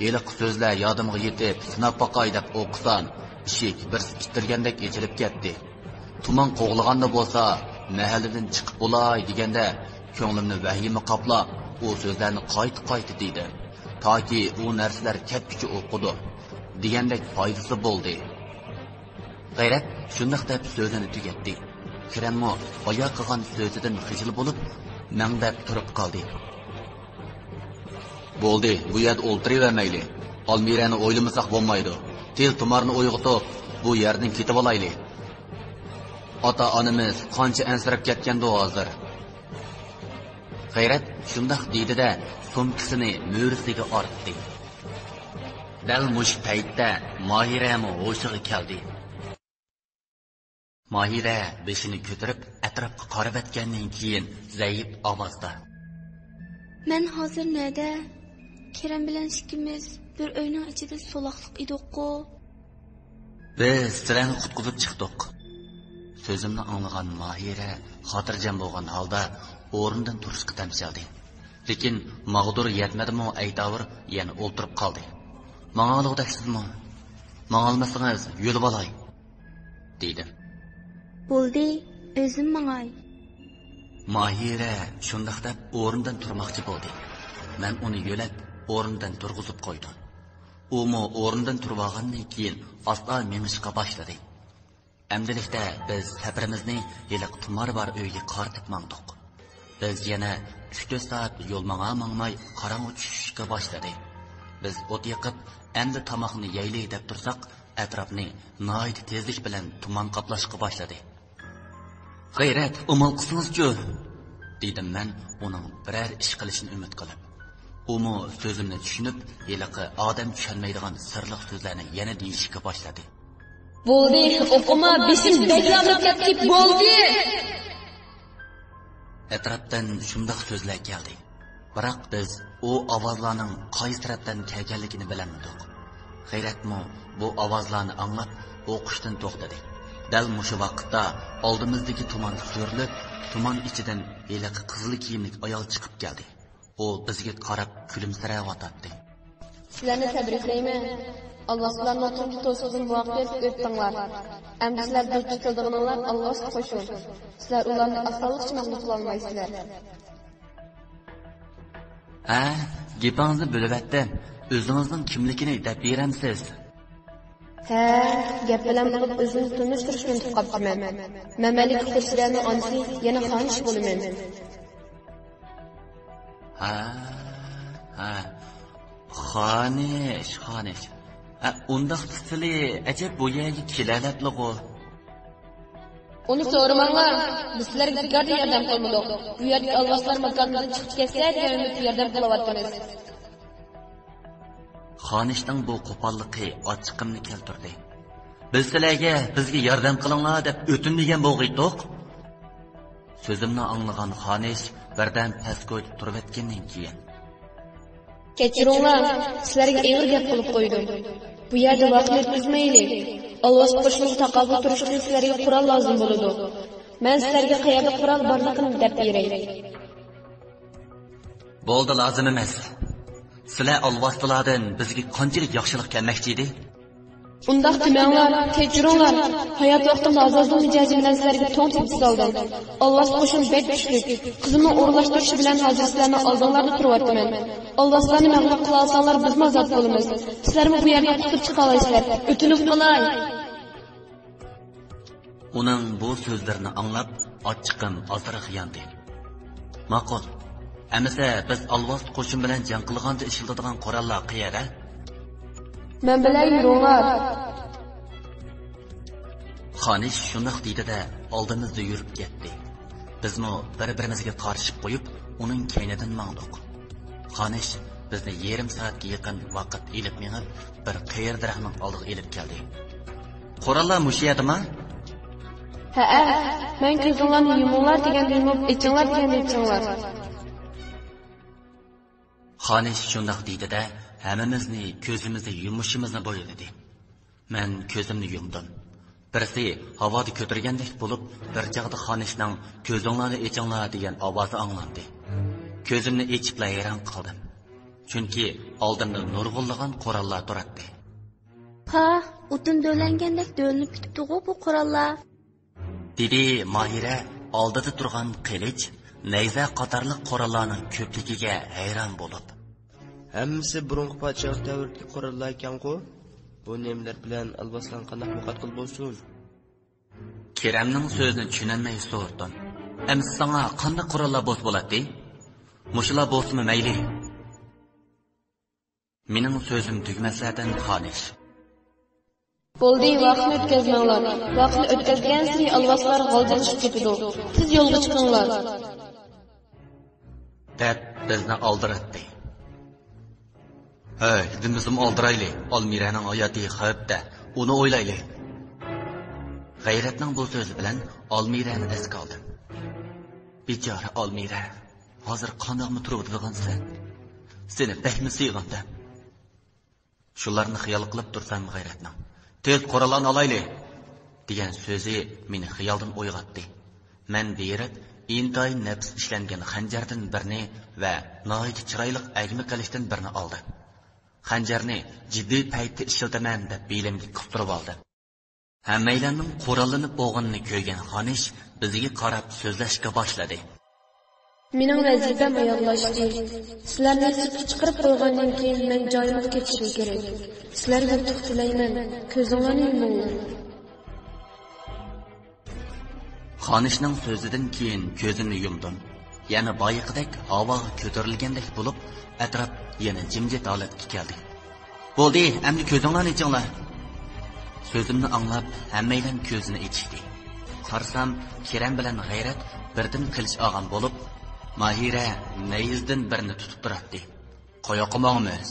ھېلىقى سۆزلەر يادىمغا يېتىپ، سىناپ باقاي دەپ ئوقۇسام، ئىشىك بىرسى ئىتتىرگەندەك ئېچىلىپ كەتتى. تۇمان قوغلىغاندا بولسا، مەھەللىدىن چىقىپ بولاي دېگەندە، كۆڭلۈمنى ۋەھىمە قاپلاپ، ئۇ سۆزلەرنى قايتا-قايتا دېدىم. تاكى ئۇ نەرسىلەر كەتكۈچە ئوقۇدۇم، دېگەندەك پايدىسى بولدى. غەيرەت شۇنداق دەپ سۆزىنى تۈگەتتى. كېرەممۇ بايا قىلغان سۆزىدىن خىجىل بولۇپ، مەڭدەپ تۇرۇپ قالدى. بولدى، بۇ يەردە ئولتۇرۇۋەرمەيلى. ئالمىرەنى ئويلىمىساق بولمايدۇ. تېز تۇمارنى ئويغىتىپ، بۇ يەردىن كېتىۋالايلى. ئاتا-ئانىمىز قانچە ئەنسىرەپ كەتكەندۇ ھازىر. غەيرەت شۇنداق دېدى-دە، سومكىسىنى مۈرىسىگە ئارتتى. دەل مۇشۇ پەيتتە ماھىرەمۇ ھوشىغا كەلدى. ماھىرە بېشىنى كۆتۈرۈپ ئەتراپقا قارىۋەتكەندىن كېيىن زەئىپ ئاۋازدا: مەن ھازىر نەدە؟ كېرەم بىلەن ئىككىمىز بىر ئۆينىڭ ئىچىدە سولاقلىق ئىدۇققۇ. بىز سىلەرنى قۇتقۇزۇپ چىقتۇق. سۆزۈمنى ئاڭلىغان ماھىرە خاتىرجەم بولغان ھالدا ئورنىدىن تۇرۇشقا تەمشەلدى. لېكىن ماغدۇر يەتمىدىمۇ ئەيتاۋۇر يەنە ئولتۇرۇپ قالدى. ماڭالىغۇدەكسىزمۇ؟ ماڭالمىسىڭىز يۆلىۋالاي، دېدىم. بولدى، ئۆزۈم ماڭاي. ماھىرە شۇنداق دەپ ئورنىدىن تۇرماقچى بولدى. مەن ئۇنى يۆلەپ ئورنىدىن تۇرغۇزۇپ قويدۇم. ئۇمۇ ئورنىدىن تۇرۇۋالغاندىن كېيىن ئاستا مېڭىشقا باشلىدى. ئەمدىلىكتە بىز سەپىرىمىزنى ھېلىقى تۇمار بار ئۆيگە قارىتىپ ماڭدۇق. بىز يەنە ئۈچ تۆت سائەت يول ماڭا-ماڭماي قاراڭغۇ چۈشۈشكە باشلىدى. بىز ئوت يېقىپ، ئەمدى تاماقنى يەيلى دەپ تۇرساق، ئەتراپنى ناھايىتى تېزلىك بىلەن تۇمان قاپلاشقا باشلىدى. «غەيرەت، ئامال قىلسىڭىزچۇ؟» دېدىم مەن ئۇنىڭ بىرەر ئىش قىلىشىنى ئۈمىد قىلىپ. ئۇمۇ سۆزۈمنى چۈشىنىپ، ھېلىقى ئادەم چۈشەنمەيدىغان سىرلىق سۆزلەرنى يەنە دېيىشكە باشلىدى. «بولدى، ئوقۇما، بېشىم بەكلا ئاغرىپ كەتتى، بولدى!» ئەتراپتىن شۇنداق سۆزلەر كەلدى. بىراق بىز ئۇ ئاۋازلارنىڭ قايسى تەرەپتىن كەلگەنلىكىنى بىلەلمىدۇق. غەيرەتمۇ بۇ ئاۋازلارنى ئاڭلاپ ئوقۇشتىن توختىدى. دەل مۇشۇ ۋاقىتتا ئالدىمىزدىكى تۇمان سۈرۈلۈپ، تۇمان ئىچىدىن ھېلىقى قىزىل كىيىملىك ئايال چىقىپ كەلدى. ئۇ بىزگە قاراپ كۈلۈمسىرەۋاتاتتى. سىلەرنى تەبرىكلەيمەن. ئاللا سىلەرنىڭ تۇنجى توسۇقىدىن مۇۋەپپەقىيەتلىك ئۆتتۈڭلار. ئەمدى سىلەر دۇچ كېلىدىغىنىڭلار ئالۋاستى قوشۇن. سىلەر ئۇلارنى ئاسانلىقچە مەغلۇپ قىلالمايسىلەر. ھە، گېپىڭىزنى بۆلۈۋەتتىم. ئۆزىڭىزنىڭ كىملىكىنى دەپ بېرەمسىز؟ ھە، گەپ بىلەن بولۇپ ئۆزۈمنى تونۇشتۇرۇشنى ئۇنتۇپ قاپتىمەن. مەن مەلىكە خۇرشىدەنىڭ ئانىسى، يەنە خانىش بولىمەن. ھە، ھە. خانىش، خانىش. ھە، ئۇنداقتا سىلى ئەجەب بۇ يەرگە كېلەلەپلىغۇ؟ ئۇنى سورىماڭلار. بىز سىلەرگە بىكاردىن ياردەم قىلمىدۇق. بۇ يەردىكى ئالۋاستىلار ماكانىمىزدىن چىقىپ كەتسە دېگەن ئۈمىدتە ياردەم قىلىۋاتىمىز. خانىشنىڭ بۇ قوپاللىقى ئاچچىقىمنى كەلتۈردى. بىز سىلەرگە، بىزگە ياردەم قىلىڭلار دەپ ئۆتۈنمىگەن بولغىيتتۇق. سۆزۈمنى ئاڭلىغان خانىش بىردەم پەسكويدا تۇرۇۋەتكەندىن كېيىن. كەچۈرۈڭلار، سىلەرگە ئېغىر گەپ قىلىپ قويدۇم. بۇ يەردە ۋاقىتنى ئۆتكۈزمەيلى. ئالۋاستى قوشۇنىغا تاقابىل تۇرۇش ئۈچۈن سىلەرگە قورال لازىم بولىدۇ. مەن سىلەرگە قەيەردە قورال بارلىقىنى دەپ بېرەي. بولدى، لازىم ئەمەس. سىلەر ئالۋاستىلاردىن بىزگە قانچىلىك ياخشىلىق كەلمەكچى ئىدى؟ ئۇنداق دېمەڭلار، كەچۈرۈڭلار. ھايات ۋاقتىمدا ھازازلىق مىجەزى بىلەن سىلەرگە توڭ تېپىپ سالدىم. ئالۋاستى قوشۇن بەك كۈچلۈك. قىزىمنىڭ ئورۇنلاشتۇرۇشى بىلەن ھازىر سىلەرنىڭ ئالدىڭلاردا تۇرۇۋاتىمەن. ئالۋاستىلارنى مەغلۇپ قىلالىساڭلار، بىزمۇ ئازاد بولىمىز. سىلەرمۇ بۇ يەردىن قۇتۇلۇپ چىقالايسىلەر. ئۆتۈنۈپ قالاي. ئۇنىڭ بۇ سۆزلىرىنى ئاڭلاپ، ئاچچىقىم ئازراق ياندى. ماقۇل. ئەمىسە بىز ئالۋاستى قوشۇن بىلەن جەڭ قىلغاندا ئىشلىتىدىغان قوراللار قەيەردە؟ مەن بىلەن يۈرۈڭلار. خانىش شۇنداق دېدى-دە، ئالدىمىزدا يۈرۈپ كەتتى. بىزمۇ بىر-بىرىمىزگە قارىشىپ قويۇپ، ئۇنىڭ كەينىدىن ماڭدۇق. خانىش بىزنى يېرىم سائەتكە يېقىن ۋاقىت ئېلىپ مېڭىپ، بىر قېرى دەرەخنىڭ ئالدىغا ئېلىپ كەلدى. قوراللار مۇشۇ يەردىما؟ ھەئە، مەن كۆزۈڭلارنى يۇمۇڭلار دېگەندە يۇمۇپ، ئېچىڭلار دېگەندە ئېچىڭلار. خانىش شۇنداق دېدى-دە، ھەممىمىزنى كۆزىمىزنى يۇمۇشىمىزنى بۇيرۇدى. مەن كۆزۈمنى يۇمدۇم. بىرسى ھاۋادا كۆتۈرگەندەك بولۇپ، بىر چاغدا خانىشنىڭ «كۆزۈڭلارنى ئېچىڭلار» دېگەن ئاۋازى ئاڭلاندى. كۆزۈمنى ئېچىپلا ھەيران قالدىم. چۈنكى ئالدىمدا نۇرغۇنلىغان قوراللار تۇراتتى. پاھ، ئوتۇن دۆۋىلەنگەندەك دۆۋىلىنىپ كېتىپتىغۇ بۇ قوراللار. دېدى ماھىرە ئالدىدا تۇرغان قىلىچ، نەيزە قاتارلىق قوراللارنىڭ كۆپلۈكىگە ھەيران بولۇپ. ھەممىسى بۇرۇنقى پادىشاھ دەۋرىدىكى قوراللار ئىكەنغۇ؟ بۇ نېمىلەر بىلەن ئالۋاستىلارنى قانداق يوقاتقىلى بولسۇن؟ كېرەمنىڭ سۆزىنى چۈشىنەلمەي سورىدىم. ئەمىسە ساڭا قانداق قوراللار بولسا بولاتتى؟ مۇشۇلار بولسىمۇ مەيلى. مېنىڭ سۆزۈم تۈگىمەسلەردىن خانىش. بولدى، ۋاقىتنى ئۆتكۈزمەڭلار. ۋاقىتنى ئۆتكۈزگەنسېرى ئالۋاستىلار غالجىرلىشىپ كېتىدۇ. تېز يولغا چىقىڭلار. دەپ بىزنى ئالدىراتتى. ھەي، دېمىسىمۇ ئالدىرايلى، ئالمىرەنىڭ ھاياتى خەۋپتە، ئۇنى ئويلايلى. غەيرەتنىڭ بۇ سۆزى بىلەن ئالمىرەنى ئەسكە ئالدىم. بىچارە ئالمىرە، ھازىر قانداقمۇ تۇرۇۋاتىدىغانسەن؟ سېنى بەكمۇ سېغىندىم. شۇلارنى خىيال قىلىپ تۇرسام غەيرەتنىڭ «تېز قوراللارنى ئالايلى» دېگەن سۆزى مېنى خىيالدىن ئويغاتتى. مەن بېرىپ، ئىنتايىن نەپىس ئىشلەنگەن خەنجەردىن بىرنى ۋە ناھايىتى چىرايلىق ئەگمە قىلىچتىن بىرنى ئالدىم. خەنجەرنى جىددىي پەيتتە ئىشلىتىمەن دەپ بېلىمگە قىستۇرۇۋالدىم. ھەممەيلەننىڭ قوراللىنىپ بولغىنىنى كۆرگەن خانىش بىزگە قاراپ سۆزلەشكە باشلىدى. مېنىڭ ۋەزىپەم ئاياغلاشتى. سىلەرنى سىرتقا چىقىرىپ قويغاندىن كېيىن مەن جايىمغا كېتىشىم كېرەك. سىلەرگە لۇتۇف تىلەيمەن. كۆزۈڭلارنى يۇمۇڭلار. خانىشنىڭ سۆزىدىن كېيىن كۆزۈمنى يۇمدۇم. يەنە بايىقىدەك ھاۋاغا كۆتۈرۈلگەندەك بولۇپ، ئەتراپ يەنە جىمجىت ھالەتكە كەلدى. بولدى، ئەمدى كۆزۈڭلارنى ئېچىڭلار. سۆزۈمنى ئاڭلاپ، ھەممەيلەن كۆزىنى ئېچىشتى. قارىسام، كېرەم بىلەن غەيرەت بىردىن قىلىچ ئالغان بولۇپ، ماھىرە نەيزىدىن بىرنى تۇتۇپ تۇراتتى. «قاياققا ماڭىمىز؟»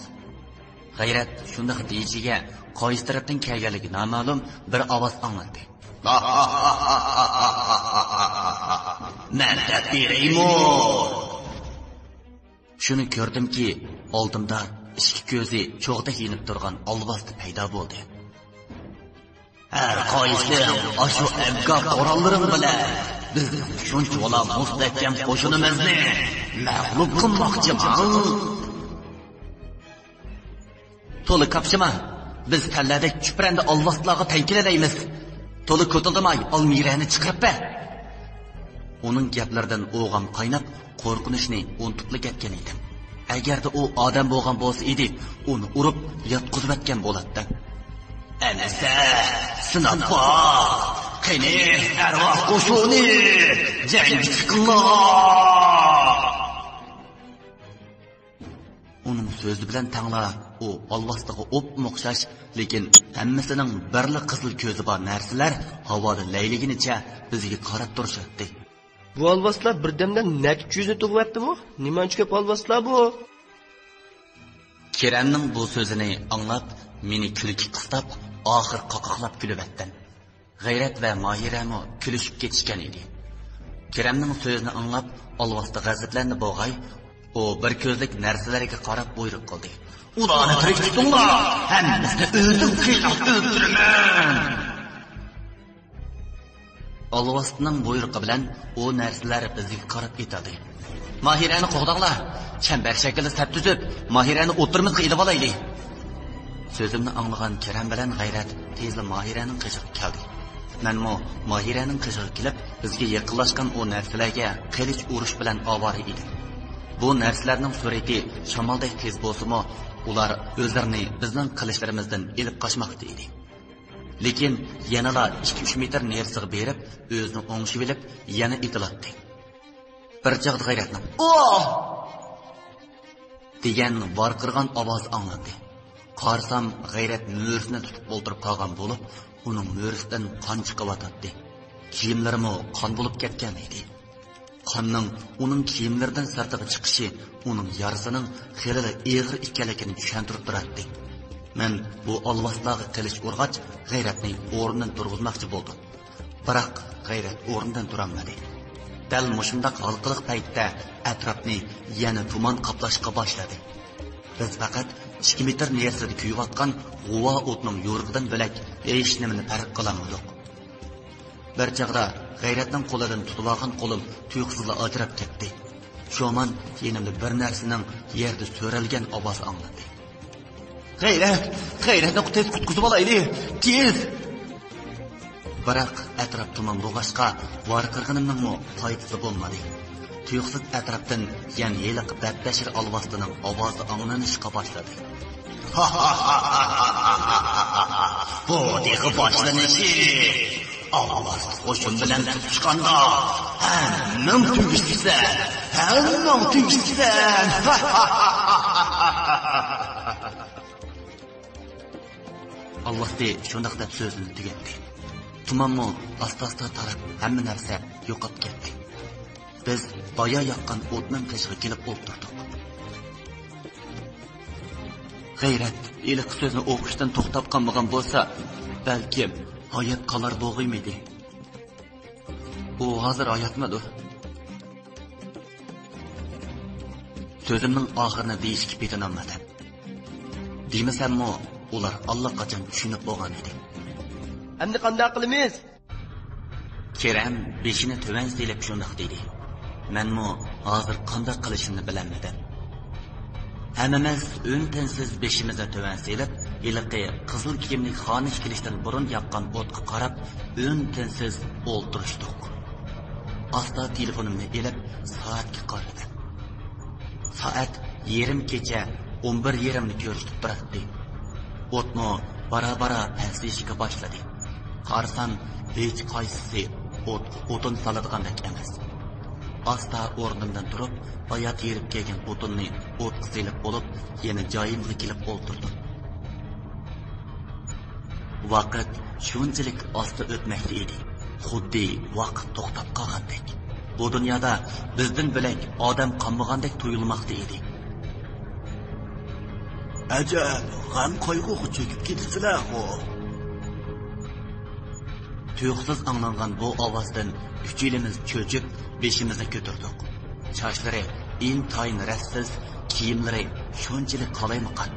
غەيرەت شۇنداق دېيىشىگە، قايسى تەرەپتىن كەلگەنلىكى نامەلۇم بىر ئاۋاز ئاڭلاندى. «مەن دەپ بېرەيمۇ؟» شۇنى كۆردۈمكى، ئالدىمدا ئىككى كۆزى چوغدەك يېنىپ تۇرغان ئالۋاستى پەيدا بولدى. «ھەر قايسىڭ ئاشۇ ئەبگار قوراللىرىڭ بىلەن بىزنىڭ شۇنچىۋالا مۇستەھكەم قوشۇنىمىزنى مەغلۇپ قىلماقچىمۇ؟» «تولا كاپشىما، بىز تەللەدەك چۈپرەندە ئالۋاستىلارغا تەڭ كېلەلەيمىز. تولا كوتۇلدىماي، ئالمىرەنى چىقىرىپ بەر.» ئۇنىڭ گەپلىرىدىن ئوغام قايناپ، قورقۇنچنى ئۇنتۇپلا كەتكەن ئىدىم. ئەگەردە ئۇ ئادەم بولغان بولسا ئىدى، ئۇنى ئۇرۇپ ياتقۇزۇۋەتكەن بولاتتىم. «ئەمىسە، سىناپ باق! قېنى، ئەرۋاھ قوشۇنى، جەڭگە چىقىڭلار!» ئۇنىڭ سۆزى بىلەن تەڭلا ئۇ ئالۋاستىغا ئوپمۇ ئوخشاش، لېكىن ھەممىسىنىڭ بىرلا قىزىل كۆزى بار نەرسىلەر ھاۋادا لەيلىگىنىچە بىزگە قاراپ تۇرۇشاتتى. «بۇ ئالۋاستىلار بىردەمدە نەچچە يۈزنى تۇغۇۋەتتىمۇ؟ نېمانچە كۆپ ئالۋاستىلار بۇ؟» كېرەمنىڭ بۇ سۆزىنى ئاڭلاپ، مېنى كۈلكە قىستاپ، ئاخىر قاقاقلاپ كۈلۈۋەتتىم. غەيرەت ۋە ماھىرەمۇ كۈلۈشۈپ كېتىشكەن ئىدى. كېرەمنىڭ سۆزىنى ئاڭلاپ، ئالۋاستى غەزەپلەندى بولغاي، ئۇ بىر كۆزلۈك نەرسىلەرگە قاراپ بۇيرۇق قىلدى. «ئۇلارنى تىرىك تۇتۇڭلار! ھەممىسىنى ئۆزۈم قىيناپ ئۆلتۈرىمەن!» ئالۋاستىنىڭ بۇيرۇقى بىلەن ئۇ نەرسىلەر بىزگە قاراپ ئېتىلدى. «ماھىرەنى قوغداڭلار! چەمبەر شەكىلدە سەپ تۈزۈپ، ماھىرەنى ئوتتۇرىمىزغا ئېلىۋالايلى!» سۆزۈمنى ئاڭلىغان كېرەم بىلەن غەيرەت تېزلا ماھىرەنىڭ قېشىغا كەلدى. مەنمۇ ماھىرەنىڭ قېشىغا كېلىپ، بىزگە يېقىنلاشقان ئۇ نەرسىلەرگە قىلىچ ئۇرۇش بىلەن ئاۋارە ئىدىم. بۇ نەرسىلەرنىڭ سۈرئىتى شامالدەك تېز بولسىمۇ، ئۇلار ئۆزلىرىنى بىزنىڭ قىلىچلىرىمىزدىن ئېلىپ قاچماقتا ئىدى. لېكىن يەنىلا ئىككى-ئۈچ مېتىر نېرىسىغا بېرىپ، ئۆزىنى ئوڭشىۋېلىپ، يەنە ئېتىلاتتى. بىر چاغدا غەيرەتنىڭ «ئوھ!» دېگەن ۋارقىرىغان ئاۋازى ئاڭلاندى. قارىسام، غەيرەت مۈرىسىنى تۇتۇپ ئولتۇرۇپ قالغان بولۇپ، ئۇنىڭ مۈرىسىدىن قان چىقىۋاتاتتى. كىيىملىرىمۇ قان بولۇپ كەتكەن ئىدى. قاننىڭ ئۇنىڭ كىيىملىرىدىن سىرتىغا چىقىشى ئۇنىڭ يارىسىنىڭ خېلىلا ئېغىر ئىكەنلىكىنى چۈشەندۈرۈپ تۇراتتى. مەن بۇ ئالۋاستىلارغا قىلىچ ئۇرغاچ، غەيرەتنى ئورنىدىن تۇرغۇزماقچى بولدۇم. بىراق، غەيرەت ئورنىدىن تۇرالمىدى. دەل مۇشۇنداق ھالقىلىق پەيتتە ئەتراپنى يەنە تۇمان قاپلاشقا باشلىدى. بىز پەقەت ئىككى مېتىر نېرىسىدە كۆيۈۋاتقان غۇۋا ئوتنىڭ يورۇقىدىن بۆلەك ھېچنېمىنى پەرق قىلالمىدۇق. بىر چاغدا غەيرەتنىڭ قولىدىن تۇتۇۋالغان قولۇم تۇيۇقسىزلا ئاجراپ كەتتى. شۇ ھامان يېنىمدا بىر نەرسىنىڭ يەردە سۆرەلگەن ئاۋازى ئاڭلاندى. «غەيرەت! غەيرەتنى تېز قۇتقۇزۇۋالايلى! تېز!» بىراق، ئەتراپ تۇمان بولغاچقا، ۋارقىرىغىنىمنىڭمۇ پايدىسى بولمىدى. تۇيۇقسىز ئەتراپتىن يەنە ھېلىقى بەتبەشىر ئالۋاستىنىڭ ئاۋازى ئاڭلىنىشقا باشلىدى. «بۇ تېخى باشلىنىشى! ئالۋاستى قوشۇن بىلەن تۇتۇشقاندا، ھەممىڭ تۈگىسەن! ھەممىڭ تۈگىسەن!» ئالۋاستى شۇنداق دەپ سۆزىنى تۈگەتتى. تۇمانمۇ ئاستا-ئاستا تاراپ، ھەممە نەرسە يوقاپ كەتتى. بىز بايا ياققان ئوتنىڭ قېشىغا كېلىپ ئولتۇردۇق. غەيرەت ھېلىقى سۆزنى ئوقۇشتىن توختاپ قالمىغان بولسا، بەلكىم ھايات قالار بولغىيمىدى. ئۇ ھازىر ھاياتمىدۇ؟ سۆزۈمنىڭ ئاخىرىنى دېيىشكە پېتىنالمىدىم. دېمىسەممۇ، ئۇلار ئاللىقاچان چۈشىنىپ بولغان ئىدى. ئەمدى قانداق قىلىمىز؟ كېرەم بېشىنى تۆۋەن سېلىپ شۇنداق دېدى. مەنمۇ ھازىر قانداق قىلىشىمنى بىلەلمىدىم. ھەممىمىز ئۈن-تىنسىز بېشىمىزنى تۆۋەن سېلىپ، ھېلىقى قىزىل كىيىملىك خانىش كېلىشتىن بۇرۇن ياققان ئوتقا قاراپ، ئۈن-تىنسىز ئولتۇرۇشتۇق. ئاستا تېلېفونۇمنى ئېلىپ، سائەتكە قارىدىم. سائەت يېرىم كېچە ئون بىر يېرىمنى كۆرسىتىپ تۇراتتى. ئوتمۇ بارا-بارا پەسىيىشكە باشلىدى. قارىسام، ھېچقايسىسى ئوتقا ئوتۇن سالىدىغاندەك ئەمەس. ئاستا ئورنۇمدىن تۇرۇپ، بايا تېرىپ كەلگەن ئوتۇننى ئوتقا سېلىپ بولۇپ، يەنە جايىمغا كېلىپ ئولتۇردۇم. ۋاقىت شۇنچىلىك ئاستا ئۆتمەكتە ئىدى، خۇددى ۋاقىت توختاپ قالغاندەك. بۇ دۇنيادا بىزدىن بۆلەك ئادەم قالمىغاندەك تۇيۇلماقتا ئىدى. ئەجەب، غەم-قايغۇغا چۆكۈپ كېتىسىلەرغۇ. تۇيۇقسىز ئاڭلانغان بۇ ئاۋازدىن ئۈچىيلىمىز چۆچۈپ، بېشىمىزنى كۆتۈردۇق. چاچلىرى ئىنتايىن رەتسىز، كىيىملىرى شۇنچىلىك قالايمىقان.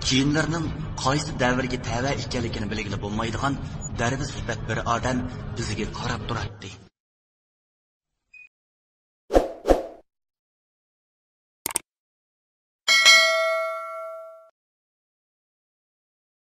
كىيىملىرىنىڭ قايسى دەۋرگە تەۋە ئىكەنلىكىنى بىلگىلى بولمايدىغان دەرۋىش سۈپەت بىر ئادەم بىزگە قاراپ تۇراتتى.